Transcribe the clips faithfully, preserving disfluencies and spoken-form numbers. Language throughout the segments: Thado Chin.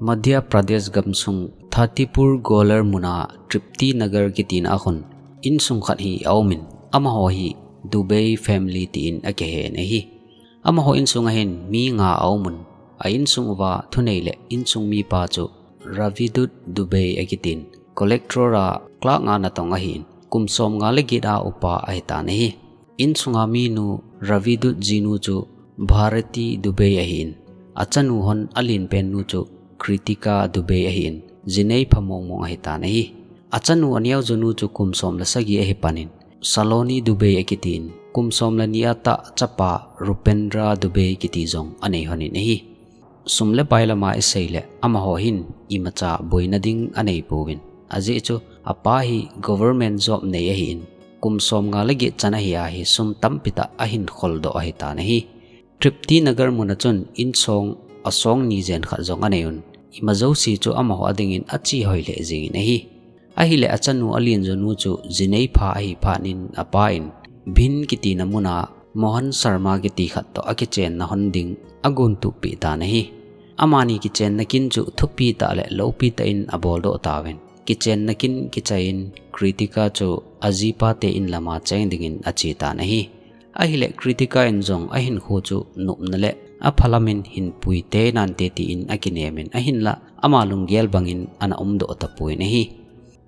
Madhya Pradesh gamsung Thatipur Gwalar muna Tripti Nagar kitina a khun insung khat hi aumin, amaho hi Dubey family tiin akihen ahi. Amaho insung ahin mi nga aumun, a insung uva thunei le insung mipa chu Ravidut Dubey akitin, collector a clerk nga natong ahin, kum som nga le get a upa ahitan ahi. Insunga minu Ravidut jinu chu Bharati Dubey ahin, achanu hon alenpen nu chu Kritika Dubey ahin, jinei pha mongmong ahitan ahi. Achanu aneojo nu chu kum som le sagi ahi panin, Saloni Dubey akitin, kum som le ni a tah chapa Rupendra Dubey kiti jong anei honin ahi. Sum le pai lama isei le amaho hin imacha boina ding anei pouvin. Ajeh chu apa hi government job nei ahin, kum som nga le get chan ahi a hi sum tampi tah ahin kholdoh ahitan ahi. Tripti Nagar muna chun insong asong ni jen khat jong anei un, ima jouse chu amaho adingin ache hoi lheh jingin ahi. Ahile achanu alenjo nu chu jinei pha ahi phatnin apan Bhind kitina muna Mohan Sharma kiti khat toh akichenna hon ding agontup peh tan ahi. Amani kichenna kin chu thupi tah le loupi tah in aboldoh tauvin, kichenna kin kichaiyin Kritika chu ajipa te in lama cheng dingin ache tan ahi. Ahile Kritika in jong ahinkho chu nopna le aphalam in hinpui tei nante tiin akinemin, ahinla ama lunggel bangin ana umdoh tapouvin ahi.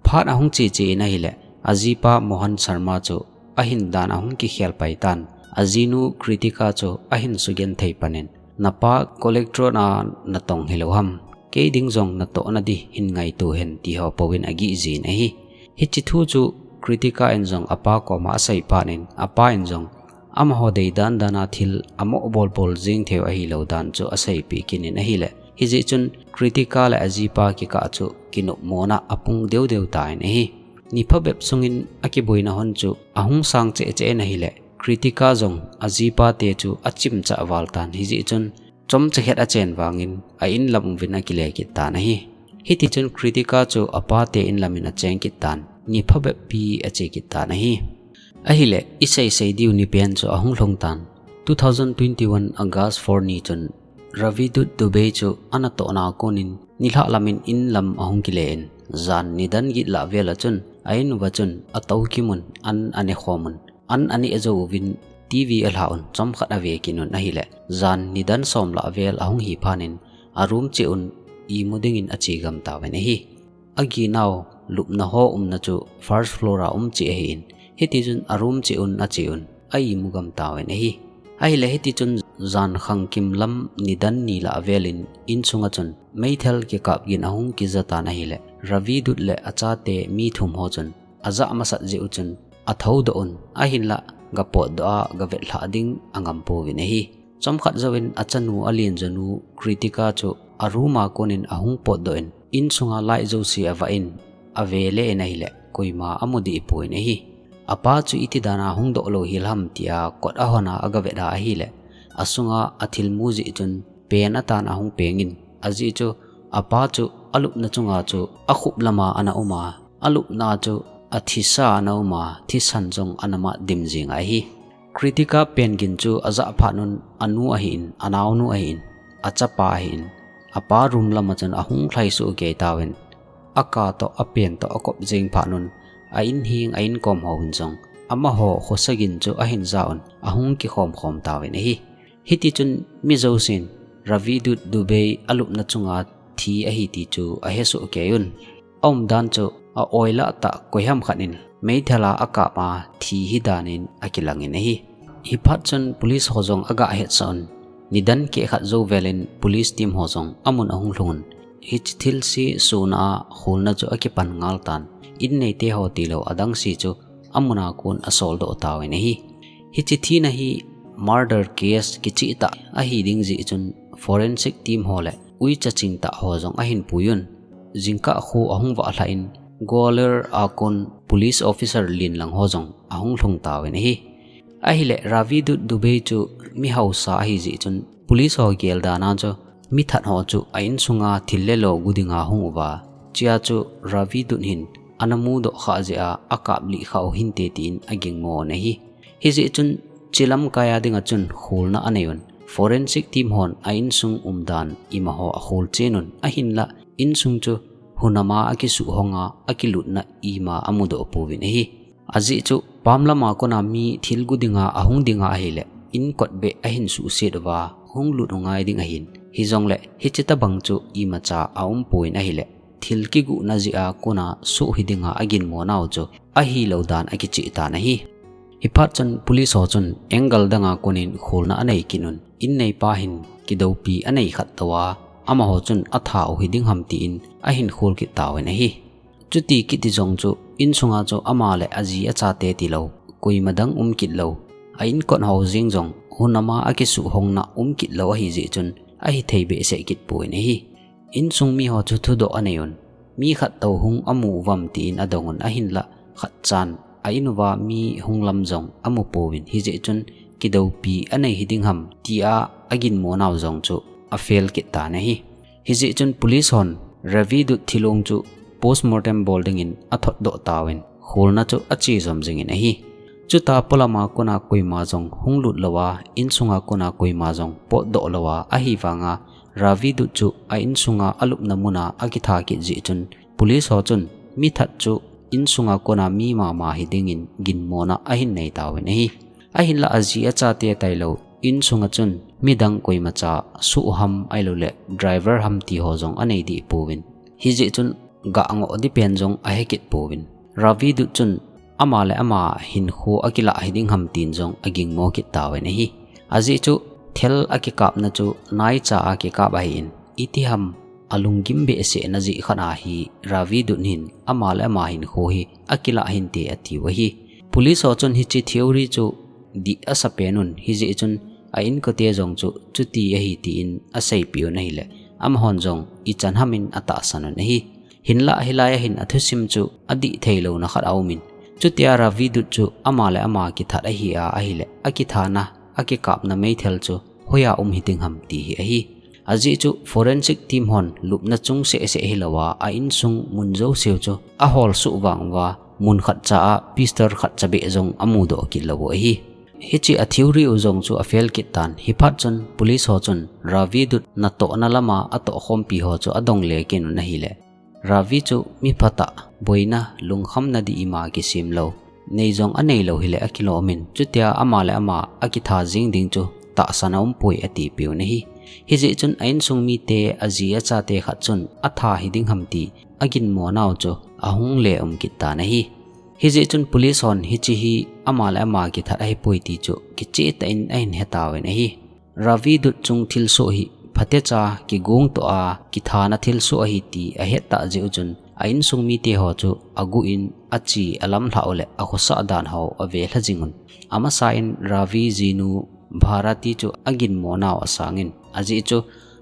Phat ahung che che in ahile, ajipa Mohan Sharma chu ahin dan ahung kikhel pai tan, ajinu Kritika chu ahin sugenthei panin, napa collector a natong hilou ham, kei ding jong natohna di hin ngaito hen, ti ho pouvin agih jin ahi. Hiche thu chu Kritika in jong apa koma asei phatnin, apa in jong amaho deidan dan a thil amoh bolbol jing theiu ahilou dan chu aseipeh kit in ahile, hijeh chun Kritika le ajipa kikah chu kinopmona apung deudeu tan ahi. Ni phabep sungin akiboina hon chu ahung sang cheh cheh in ahile, Kritika jong ajipa te chu achimchah val tan, hijeh chun chomcha khat achen vangin a in lam uvin akile kit tan ahi. Hitichun Kritika chu apa te in lamin acheng kit tan, ni phabep pi ache kit tan ahi. Ahile, isei sei diu ni pen chu ahung lhung tan. Two thousand twenty-one August four ni chun Ravidut Dubey chu anatohna konin nilhah lamin in lam ahung kile in, jan nidan get lah vel a chun a in uva chun atou kimun, an ane khomun, an ane jou uvin, TV alha un, chomkhat ave kit un ahile, jan nidan som lah vel ahung hi phatnin, a room cheh un imu dingin ache gam tauvin ahi. Aginau lupna ho umna chu first floor a um cheh ahin, hitichun a room cheh un ache un, a imu gam tauvin ahi. Ahile hitichun jan khangkim lam nidan ni lah velin insunga chun meithal kikap gin ahung kija tan ahile, Ravidut le achate mi thum ho chun ajah masat jeh u chun athoudoh un, ahinla gapotdoh a gavetlhah ding angam pouvin ahi. Chomkhat jouvin achanu alenjo nu Kritika chu a room a konin ahung potdoh in, insunga light jouse avah in, avele in ahile, koima amu dih pouvin ahi. Apa chu iti dan a hung doh lou hel ham tia kot ahon a agavet a ahile, asunga athilmu jeh chun pen atan ahung pengin, ajeh chu apa chu alupna chunga chu akhup lama ana um a, alupna chu athisa ana um a, thisan jong ana mat dim jing ahi. Kritika pen gin chu ajah phatnun anu ahin, anaonu ahin, achapa ahin, apa room lama chun ahung lhai soh kei tauvin, aka toh apen toh akop jing phatnun, a in heng a inkom hon jong amaho khosa gin chu ahin ja un ahung kikhom khom tauvin ahi. Hitichun mi jousen Ravidut Dubey alupna chunga thi ahi ti chu ahesoh kei un. Aumdan chu a-oi lah tah koiham khat in meithal a akap a thi hi danin akilangin ahi. Hiphat chun police ho jong agah hetsah un, nidan keh khat jou velin police team ho jong amun ahung lhung un, hiche thilse sohna a kholna chu akipan ngal tan, in neite ho tilou adangse chu amun a kon asoldoh tauvin ahi. Hiche thina hi murder case kichehtah ahi ding jeh chun forensic team ho le uicha chingtah ho jong ahin pui un. Jingkah kho ahung vahlhah in Gwalior a kon police officer lenlang ho jong ahung lhung tauvin ahi. Ahile Ravidut Dubey chu mi hausa ahi jeh chun police ho gel dan a chu mi that ho chu a insunga thil le lo gu dinga hung uva, chea chu Ravidut hin ana mudoh khah jeh a akap lih khah u hinte tin aginmo un ahi. Hijeh chun che lamkai a dinga chun kholna anei un. Forensic team hon a insung umdan imaho akhol chen un, ahinlah insung chu hunama akisuhhonga akilutna ima amudoh pouvin ahi. Ajeh chu pamlama kona mi thil gu dinga ahung dinga ahileh, inkot beh ahin suhset uva hung lut u ngai ding ahin. Hijongleh hiche tabang chu imacha aumpon ahileh, thil kiguhna jeh a kona suh hi dinga aginmo nau chu ahilou dan akicheh tan ahi. Hiphat chun police ho chun angle danga konin kholna anei kit un, in neipa hin kidoupi anei khat tou a, amaho chun atha u hi ding ham tin ahin khol kit tauvin ahi. Chuti kiti jong chu insunga chu ama le aji achate tilou, koima dang um kit lou, a inkot ho jeng jong hunama akisuhhongna um kit lou ahi jeh chun ahithei behseh kit pon ahi. Insung miho chu thudoh anei un, mi khat tou hung amu uvam tin adong un, ahinlah khatchan a in uva mi hung lam jong amu pouvin, hijeh chun kidoupi anei hi ding ham tia aginmo nau jong chu afail kit tan ahi. Hijeh chun police hon Ravi Dut thilong chu postmortem bol dingin athotdoh tauvin, kholna chu ache jom jingin ahi. Chuta polama kona koima jong hung lut louva, insunga kona koima jong potdoh louva ahivanga, Ravi Dut chu a insunga alupna muna akitha kit jeh chun police ho chun mithat chu insunga kona mi mama hi dingin ginmona ahin nei tauvin ahi. Ahinlah aji achate tailou insunga chun midang koimacha suh ham ahilouleh driver ham ti ho jong anei deh pouvin, hijeh chun gah ngoh ding pen jong ahe kit pouvin, Ravi Dut chun ama le ama hinkho akilah hi ding ham tin jong agingmo kit tauvin ahi. Ajeh chu thel akikapna chu naicha a kikap ahin, itiham alunggim behsehna jeh khat ahi, Ravi Dut hin ama le ama hinkho hi akilah hinte atiu ahi. Police ho chun hiche theory chu dih asa pen un, hijeh chun a inkote jong chu chuti ahi tin aseipeh un ahileh, amahon jong ichan ham in atahsan un ahi. Hinlah hilai a hin athusim chu adih theilouna khat aumin, chutia Ravi Dut chu ama le ama kithat ahi a ahileh, akithana, akikapna meithal chu hoiya um hi ding ham ti hi ahi. Ajeh chu forensic team hon lupna chung sehseh hilouva a insung mun jouseu chu ahol suh vang uva, mun khatcha a pistol khatcha beh jong amudoh kit lou u ahi. Hiche a theory u jong chu afail kit tan, hiphat chun police ho chun Ravi Dut natohna lama atohkhompi ho chu adongle kit un ahileh, Ravi chu miphatah, boina, lungkhamna dih ima kisemlou, nei jong aneilou hileh akilomin, chutia ama le ama akitha jeng ding chu tahsan aumpoi atipeh un ahi. Hijeh chun a insung mite aji achate khat chun atha hi ding ham ti aginmo nau chu ahung le um kit tan ahi. Hijeh chun police hon hiche hi ama le ama kithat ahipoi ti chu kichehtah in ahin hetauvin ahi. Ravi Dut chung thilsoh hi phatecha kigong toh a kithana thilsoh ahi ti ahettah jeh u chun a insung mite ho chu aguh in ache alamlhah uleh akhosah dan ho avelha jing un, amasa in Ravi jinu Bharati chu aginmo nau asangin, ajeh chu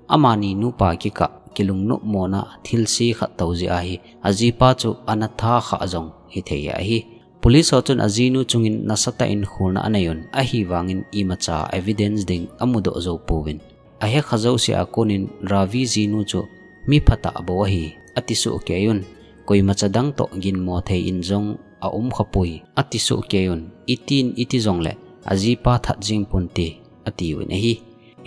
amani nupa kikah kilungnopmona thilse khat tou jeh ahi, ajipa chu ana tha khah jong hithei ahi. Police ho chun ajinu chungin nasatah in kholna anei un, ahivangin imacha evidence ding amudoh jou pouvin, ahekha jouse a konin Ravi jinu chu miphatah bou ahi atisoh kei un, koimacha dang toh ginmo thei in jong aumkhapoi atisoh kei un, itin iti jongleh ajipa that jeng ponte atiuvin ahi.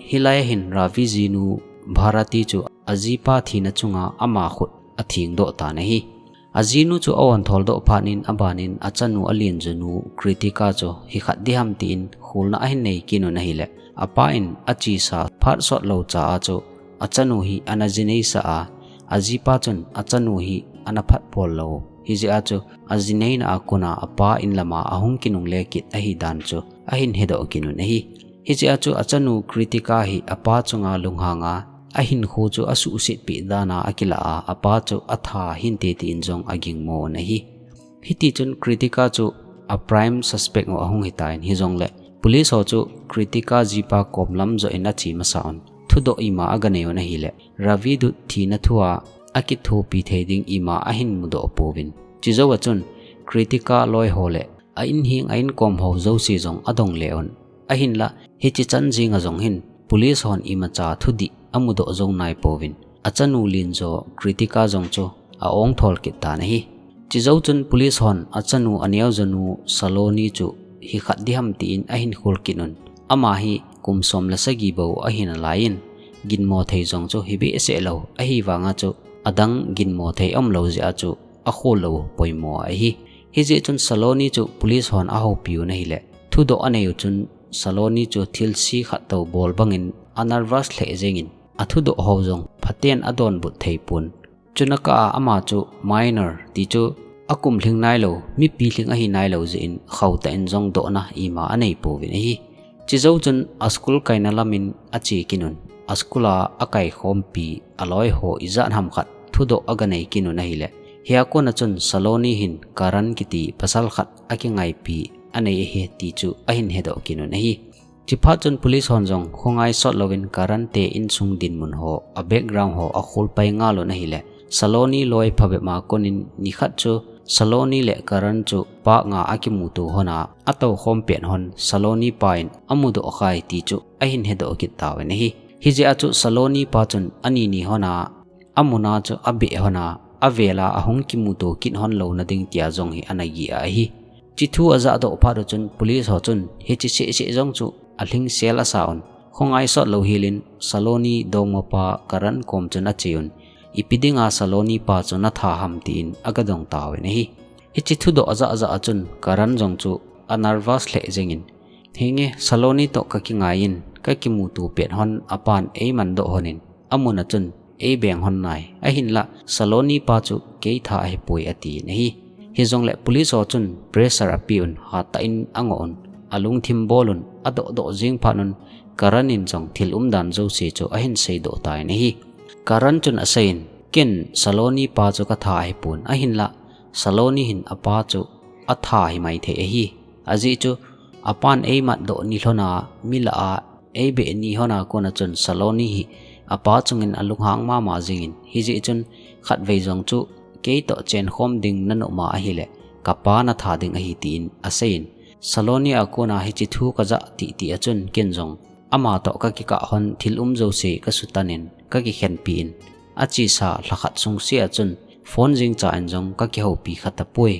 Hilai a hin Ravi jinu Bharati chu ajipa thina chunga ama khut athengdoh tan ahi. Ajinu chu aontholdoh phat in abanin achanu alenjonu Kritika chu hikhat diham tin kholna ahin nei kit un ahileh, apa in achesa phat sotlou cha a chu achanu hi ana jineisah a, ajipa chun achanu hi ana phatpol lou, hijeh a chu ajineina a kona apa in lama ahung kinungle kit ahidan chu ahin hedoh kit un ahi. Hijeh a chu achanu Kritika hi apa chunga lunghanga ahinkho chu asuhsetpeh dana akilah a, apa chu atha hinte tin jong agingmo un ahi. Hitichun Kritika chu a prime suspect u ahung hitan, hijongleh police ho chu Kritika jipa kom lam joh in ache masa un, thudoh ima aganei un ahileh, Ravi Dut thina thua akithopi thei ding ima ahin mudoh pouvin, chujouva chun Kritika loi ho leh a inheng a inkom ho jouse jong adongle un, ahinlah hiche chan jenga jong hin police hon imacha thudih amudoh jou naipouvin, achanu lenjo Kritika jong chu aongthol kit tan ahi. Chujou chun police hon achanu aneojonu Saloni chu hikhat diham tin ahin khol kit un, Ama hi kum som le sagi bou ahi nalaiyin, ginmo thei jong chu hi behseh lou, ahivanga chu adang ginmo thei umlou jeh a chu akhol lou poimo ahi. Hijeh chun Saloni chu police hon ahoupi u ahile, thudoh anei u chun Saloni chu thilse khat tou bol bangin a nervous lheh jengin, athudoh ho jong phaten adonbut thei pon. Chuna kah a ama chu minor ti chu akum lhing nailou, mipi lhing ahi nailou jeh in khauta in jong dohna ima anei pouvin ahi. Chejou chun a school kaina lamin ache kit un, a school a akaikhompi aloi ho ijat ham khat thudoh aganei kit un ahile, hia kona chun Saloni hin Karan kiti pasal khat akingaipi anei ahi ti chu ahin hedoh kit un ahi. Chiphat chun police hon jong khongai sot louvin Karan te insung dinmun ho, a background ho akhol pai ngal un ahile, Saloni loi phabep ma konin nikhat chu Saloni le Karan chu park a akimuto hon a, atoukhom pet hon Saloni pa in amudoh khai ti chu ahin hedoh kit tauvin ahi. Hijeh a chu Saloni pa chun ani ni hon a, amun a chu abeh hon a, avel a ahung kimuto kit hon louna ding tia jong hi ana geh a ahi. Hiche thu ajahdoh phat u chun police ho chun hiche seh seh jong chu alhingsel asa un, khongai sot lou helin Saloni dongmapa Karan kom chun ache un, ipi dinga Saloni pa chu natha ham tin agadong tauvin ahi. Hiche thudoh ajah jah a chun Karan jong chu a nervous lheh jengin, henge, Saloni toh kakingai in, kakimuto pet hon apan eimandoh hon in, amun a chun eibeng hon nai, ahinlah Saloni pa chu kei tha ahipoi atin ahi. Hijongle police ho chun pressure ape un, hatah in angoh un, alungthim bol un, adoh doh jing phat un, Karan in jong thil umdan jouse chu ahin seidoh tan ahi. Karan chun aseiyin, ken Saloni pa chu katha ahipon, ahinlah Saloni hin apa chu atha himai thei ahi. Ajeh chu apan eimatdoh nilhon a, mi lah a eibeh nihon a kona chun Saloni hi apa chungin alunghang mama jingin, hijeh chun khatvei jong chu kei toh chenkhom ding nanop ma ahile, kapa natha ding ahi tin aseiyin, Saloni a kona hiche thu kajah titi a chun ken jong ama toh kakikah hon thil um jouse kasutan in, kakikhenpi in, achesa lhakhat sungse a chun phone jingcha in jong kakihoupi khatapoi.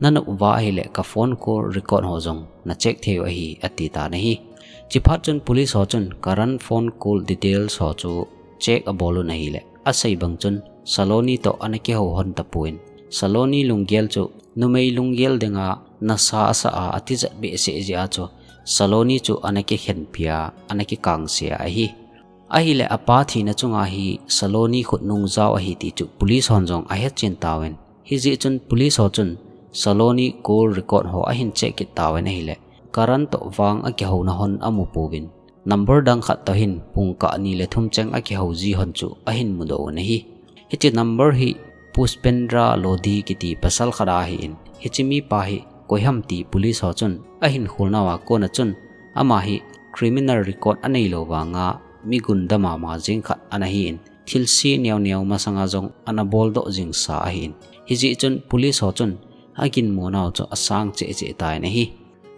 Nanop uva ahile ka phone call record ho jong nacheck thei u ahi, ati tan ahi. Chiphat chun police ho chun Karan phone call details ho chu check abol un ahile, asei bang chun Saloni toh ana kihou hon tapon, Saloni lunggel chu numei lunggel dinga nasa asa a atijat behseh jeh a chu Saloni chu ana kikhenpi a, ana kikangse a ahi. Ahile apa thina chunga hi Saloni khutnung jao ahi ti chu police hon jong ahetchen tauvin. Hijeh chun police ho chun Saloni call record ho ahin check kit tauvin ahile, Karan toh vang akihouna hon amu pouvin, number dang khat toh hin pungkah ni le thum cheng akihou ji hon chu ahin mudoh un ahi. Hiche number hi Puspendra Lodhi kiti pasal khat ahin, hiche mipa hi koiham ti police ho chun ahin kholnauva kona chun, ama hi criminal record aneilou vanga mi gunda mama jeng khat ana hin, thilse neo neo masanga jong ana boldoh jingsa ahin. Hijeh chun police ho chun aginmo nau chu asang cheh cheh tan ahi.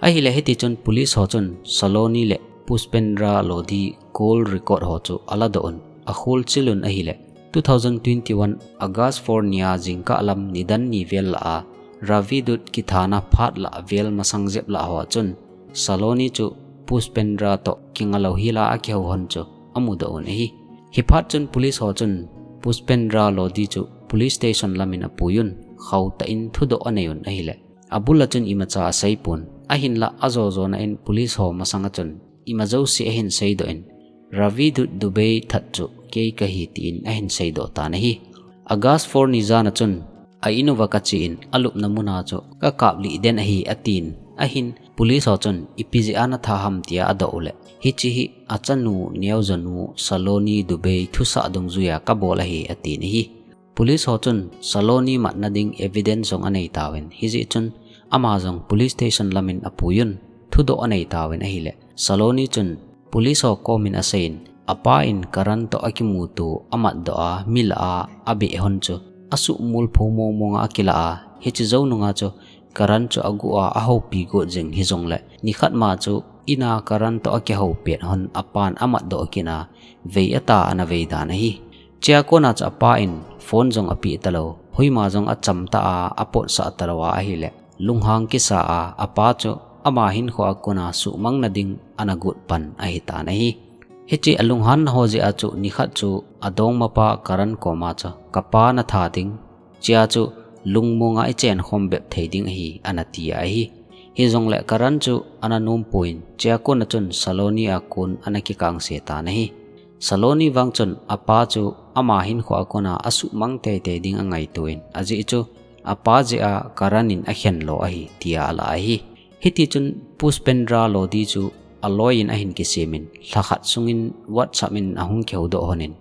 Ahile hitichun police ho chun Saloni le Puspendra Lodhi call record ho chu aladoh un, akholchil un ahile, two thousand twenty-one August four nia jingkah lam nidan ni vel lah a, Ravi Dut kithana phat lah vel masang jep lah hoa chun, Saloni chu Puspendra toh kinga louhel a akihou hon chu amudoh un ahi. Hiphat chun police ho chun Puspendra Lodhi chu police station lamin apuiyun, khautah in thudoh anei un ahile, abul a chun imacha aseipon, ahinlah ajo jona in police ho masanga chun ima jouse ahin seidoh in, Ravi Dut Dubey that chu kei kahi tin ahin seidoh tan ahi. August four ni jan a chun a in uva kachen, alupna muna chu kakaplih den ahi atin, ahin police ho chun ipi jeh a natha ham tia adoh uleh, hiche hi achanu neojonu Saloni Dubey thusah dungjuia kabol ahi atin ahi. Police ho chun Saloni matna ding evidence jong anei tauvin, hijeh chun ama jong police station lamin apuiyun, thudoh anei tauvin ahile, Saloni chun police ho komin aseiyin, apa in Karan toh akimuto amatdoh a, mi lah a abeh hon chu asuhmol pho mong monga akilah a, hiche jou nunga chu Karan chu aguh a ahoupi got jing hijongle, nikhat ma chu in a Karan toh akihou pet hon apan amatdoh kit a, vei atah a ana vei dan ahi. Chea kona chu apa in phone jong apeh talou, hoima jong achamtah a apotsah talou a ahile, lunghang kisa a apa chu ama hinkho a kona suhmang nading ana got pan ahitan ahi. Hiche alunghan na ho jeh a chu nikhat chu adongmapa Karan koma chu, "Kapa natha ding, chea chu lungmonga ichen khom bep thei ding ahi," ana ti ahi. Hijongle Karan chu ana nompon, chea kona chun Saloni a kon ana kikangse tan ahi. Saloni vang chun apa chu ama hinkho a kona asuhmang teitei ding angaitoin, ajeh chu apa jeh a Karan in akhen lo ahi, tia ala ahi. Hitichun Pushpendra Lodhi chu aloi in ahin kisemin, lhakhat sungin WhatsApp in ahung kihoudoh honin,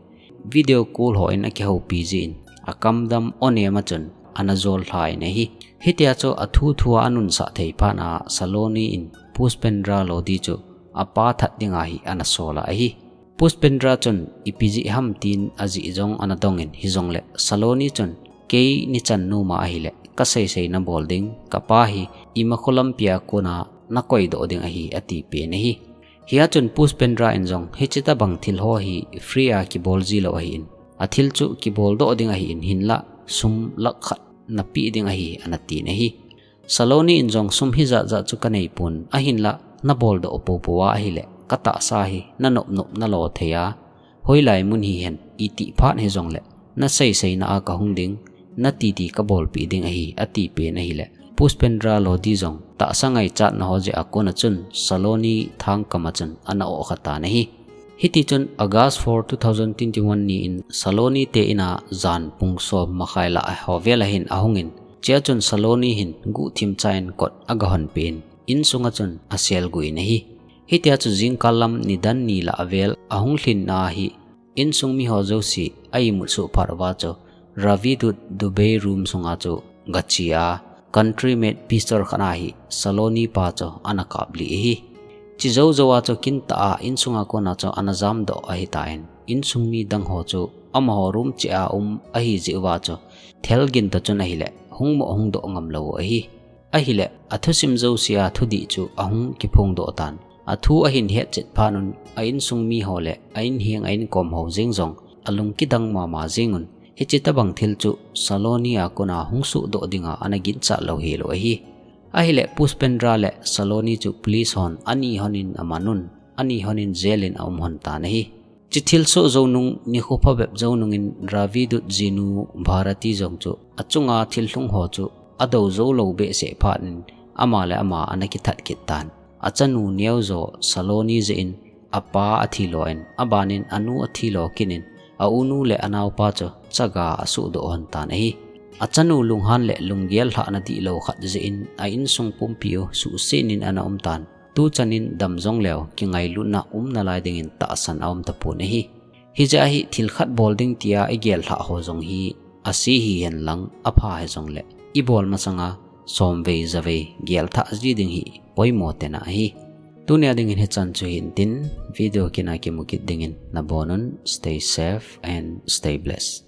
video call ho in akihoupi jin, akamdam onem a chun ana jol lha in ahi. Hitia chu athu thua anunsah thei phat a Saloni in Pushpendra Lodhi chu apa that dinga hi ana sol a ahi. Pushpendra chun ipi jeh ham tin ajeh jong ana dongin, hijongle Saloni chun, "Kei nichan numa ahile kaseisei nabol ding, kapa hi ima kholampi a kona nakoidoh ding ahi," atipen ahi. Hia chun Pushpendra in jong, "Hiche tabang thil ho hi free a kibol ji lou ahin, athil chu kiboldoh ding ahin, hinlah sum lakh khat napeh ding ahi," ana tin ahi. Saloni in jong, "Sum hijat jat chu kaneipon, ahinlah naboldoh poupou a ahile katahsa hi nanop nop nalo thei a, hoilai mun hihen itih phat hijongle naseiseina a kahung ding, natiti kabolpeh ding ahi," atipen ahile Pushpendra Lodhi jong tahsa ngaichatna ho jeh a kona chun Saloni thangkam a chun ana ohkha tan ahi. Hitichun August four, two thousand twenty-one ni in Saloni te in a jan pung som makhai lah ho vel a hin ahungin, chea chun Saloni hin guhthim cha in kot agahonpeh in, insunga chun aselguh in ahi. Hitia chu jingkal lam nidan ni lah vel ahung lhin a hi, insung miho jouse a imut soh phat uva chu Ravi Dut Dubey room sunga chu gache a, country made pistol khat a hi Saloni pa chu ana kaplih ahi. Chujou jou a chu kintah a insunga kona chu ana jamdoh ahitan, insung mi dang ho chu amaho room cheh a um ahi jeh uva chu thelgin toh chun ahile hung mo hung doh ngam lou ahi. Ahile athusim jouse a thudih chu ahung kiphongdoh tan. Athu ahin hetchet phat un a insung miho le a inheng a inkom ho jeng jong alung kidang mama jengun, hiche tabang thil chu Saloni a kona hung sohdoh dinga ana ginchat lou hilou ahi. Ahile Pushpendra le Saloni chu police hon ani honin aman un, ani honin jail in aum hon tan ahi. Hiche thilsoh jou nung, nikho phabep jou nungin Ravi Dut jinu Bharati jong chu achunga thil lhung ho chu adou jou lou behseh phat in ama le ama ana kithat kit tan. Achanu neojo Saloni jeh in apa athi lou in, abanin anu athi lou kit in, a unu le anaopa chu chaga asohdoh hon tan ahi. Achanu lunghan le lunggel lhahna dihlou khat jeh in a insung pumpi u suhset in ana um tan. Tuchan in dam jongleu kingailutna um nalai dingin tahsan aum tapon ahi. Hijeh a hi thil khat bol ding tia igel lhah ho jong hi ase hihen lang apha hijongle ibol masanga somvei javei gel thah ji ding hi poimo tena ahi. Tunia dingin hichan chu hintin, video kit a kimu kit dingin nabonun, stay safe and stay blessed.